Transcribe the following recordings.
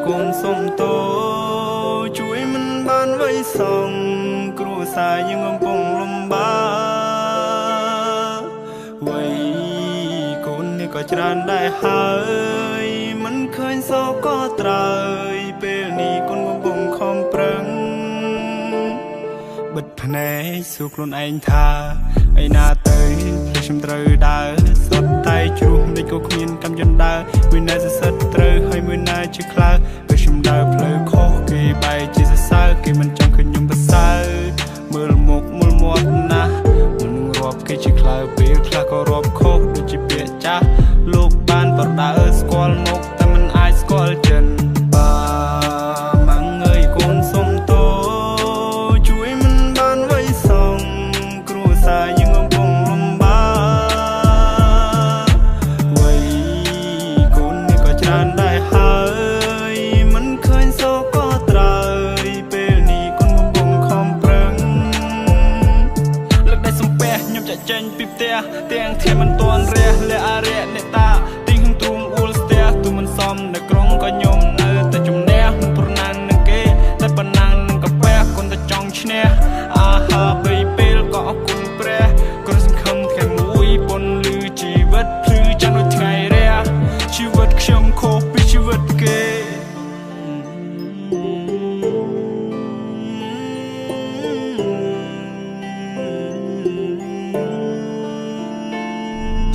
កូនសុំទោជួយមិនបានໄວសងគ្រួសារយើងកំពុងលំបាកវ័យកូននេះក៏ច្រើនដែរហើយមិនឃើញសក៏ត្រើយពេលនេះកូនកំពុងខំប្រឹងបិទភ្នែកសួរខ្លួនឯងថាឯណាទៅភ្លេចខ្ញុំត្រូវដើរសុទ្ធតែជ្រុះមិនក៏គ្មានកម្មយន្តដើរមួយណាសសិតត្រូវហើយមួយណាជាខ្លៅពេលខ្ញុំដើរផ្លូវខុសគេបែរជាសរសើរគេមិនចង់ឃើញខ្ញុំប្រសើរមើលមុខមើលមាត់ណាស់មុននឹងរាប់គេជាខ្លៅពេលខ្លះក៏រាប់ខុសដូចជាពាក្យចាស់លោកបានប្រដៅស្គាល់មុខតែមិនអាចស្គាល់ចិនបាម៉ាំងអើយកូនសុំទោជួយមិនបានໄວសងគ្រួសារយើងកំពុងលំបាកវ័យកូននេះក៏ច្រើនដែរហើយមិនឃើញសក៏ត្រើយពេលនេះកូនកំពុងខំប្រឹងលើកដៃសំពះខ្ញុំចាក់ចេញពីផ្ទះទាំងធាមិនទាន់រះលះអរិយអ្នកតាទីហឹងទូងអ៊ូលស្ទះទូមិនសមនៅក្រុងក៏ខ្ញុំនៅតែជំនះមិនប្រណាំងនឹងគេតែប៉ុណ្ណឹងនឹងកាពះកូនតែចង់ឈ្នះអាហារបីពេលក៏អរគុណព្រះក៏សង្ឃឹមថ្ងៃមួយប៉ុនលឺជីវិតភ្លឺចាំដូចថ្ងៃរះជីវិតខ្ញុំខុសពីជីវិតគេ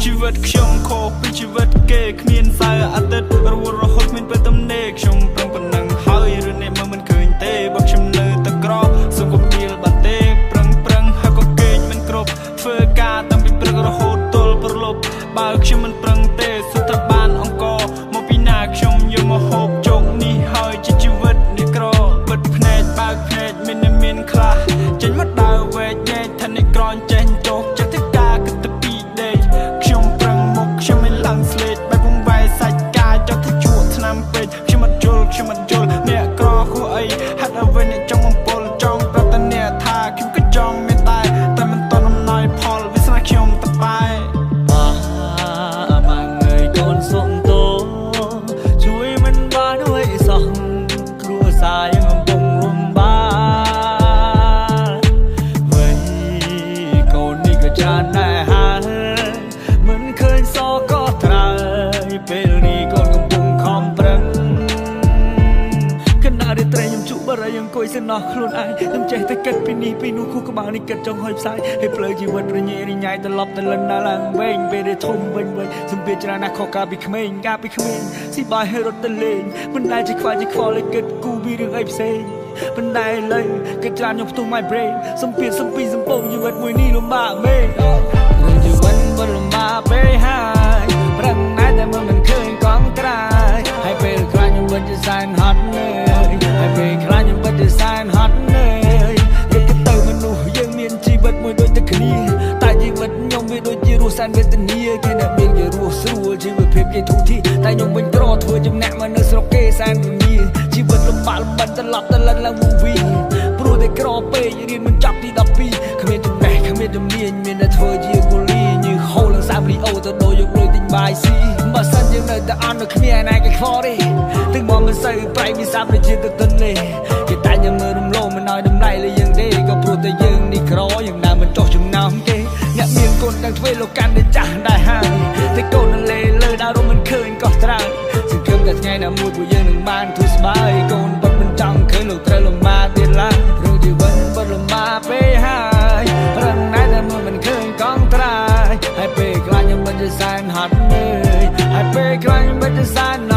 ជីវិតខ្ញុំខុសពីជីវិតគេគ្មានសៅរ៍អាទិត្យរវល់រហូតគ្មានពេលទំនេរខ្ញុំប្រឹងប៉ុណ្ណឹងហើយឬអ្នកមើលមិនឃើញទេបើខ្ញុំនៅតែក្រសូមកុំដៀលបានទេប្រឹងប្រឹងហើយក៏គេងមិនគ្រប់ធ្វើការតាំងពីព្រឹករហូតទល់ព្រលប់បើខ្ញុំមិនប្រឹងទេសុទ្ធតែបានអង្គមកពីណាខ្ញុំយកមកហូបជោគនេះហើយជាជីវិតនេះក្របិទភ្នែកបើកភ្នែកមានអ្នកមានខ្លះចេញមកដើរវែកញែកថានេះក្រចេះចោកចិត្តធ្វើការគិតទៅពីដេកខ្ញុំប្រឹងមុខខ្ញុំមិនឡើងស្លេកបែបវងវែសាច់កាចោះទៅជក់ឆ្នាំពេកខ្ញុំអត់យល់ខ្ញុំអត់យល់អ្នកក្រខួអីហេតុអ្វីអ្នកចង់បំពុលចង់ប្រាប់តែអ្នកថាខ្ញុំក៏ចង់មានដែរតែមិនតន់អំណោយផលវាសនាខ្ញុំតបែបាម៉ាងអើយកូនសុំទោជួយមិនបានអ្វីសោះគ្រួសារយើងកំពុងលំបាកវ័យកូននេះក៏ច្រើនដែរហើយមិនឃើញសក៏ត្រើយពេលនេះកូនកំពុងខំប្រឹងខណៈរាត្រីខ្ញុំជក់បារីអង្គុយសំណោះខ្លួនឯងខ្ញុំចេះតែគិតពីនេះពីនោះខួរក្បាលនេះគិតចង់ហុយផ្សាយហើយផ្លូវជីវិតរញ៉េរញ៉ៃត្រឡប់ទៅលិនដល់ឡើងវិញពេលដែលធំវិញវិញសម្ពាធច្រើនណាស់ខុសកាលពីក្មេងកាលពីក្មេងស៊ីបាយហើយរត់ទៅលេងមិនដែលជាខ្វល់ជាខ្វល់ឲ្យគិតគូពីរឿងអីផ្សេងមិនដែលលើគិតច្រើនខ្ញុំផ្ទុះ my brain សម្ពាធសំពីសំពងជីវិតមួយនេះលំបាកមេរឿងជីវិតមិនលំបាកពេកហើយប្រឹងណាស់តែមើលមិនឃើញកង់ត្រាយហើយពេលខ្លះខ្ញុំមិនជាសែនហត់នឿយហើយពេលខ្លះខ្ញុំពិតជាសែនហត់នឿយគិតទៅមនុស្សយើងមានជីវិតមួយដូចតែគ្នាតែជីវិតខ្ញុំវាដូចជារស់សែនវេទនាគេអ្នកមានគេរស់ស្រួលជីវភាពគេធូរធារតែខ្ញុំវិញក្រធ្វើចំណាក់មកនៅស្រុកគេសែនពញាជីវិតលំបាកលំបិនត្រឡប់ទៅលិនឡើងវងវីព្រោះតែក្រពេករៀនមិនចប់ទី12គ្មានចំណេះគ្មានជំនាញមានតែធ្វើជាគូលីញឺហូរឡើងសាបរីអូទៅដូរយកលុយទិញបាយស៊ីបើសិនយើងនៅតែអន់នៅគ្មានឯណាគេខ្វល់ទេទឹកមកមិនសូវប្រៃវាសាបដូចជាទឹកទន្លេគេតែយើងមើលរំលោងមិនឲ្យតម្លៃលើយើងទេក៏ព្រោះតែយើងនេះក្រយើងដើរមិនចុះចំណោមគេអ្នកមានកូនទាំងទ្វេលោកកាន់តែចាស់ដែរហើយតែកូននៅលេលើដើររំមិនឃើញកោះត្រើយសង្ឃឹមតែថ្ងៃណាមួយពួកយើងនឹងបានធូរស្បើយកូនពិតមិនចង់ឃើញលោកត្រូវលំបាកទៀតឡើយព្រោះជីវិតពិតលំបាកពេកហើយប្រឹងណាស់តែមើលមិនឃើញកង់ត្រើយហើយពេលខ្លះខ្ញុំមិនជាសែនហត់នឿយហើយពេលខ្លះខ្ញុំមិនជាសែន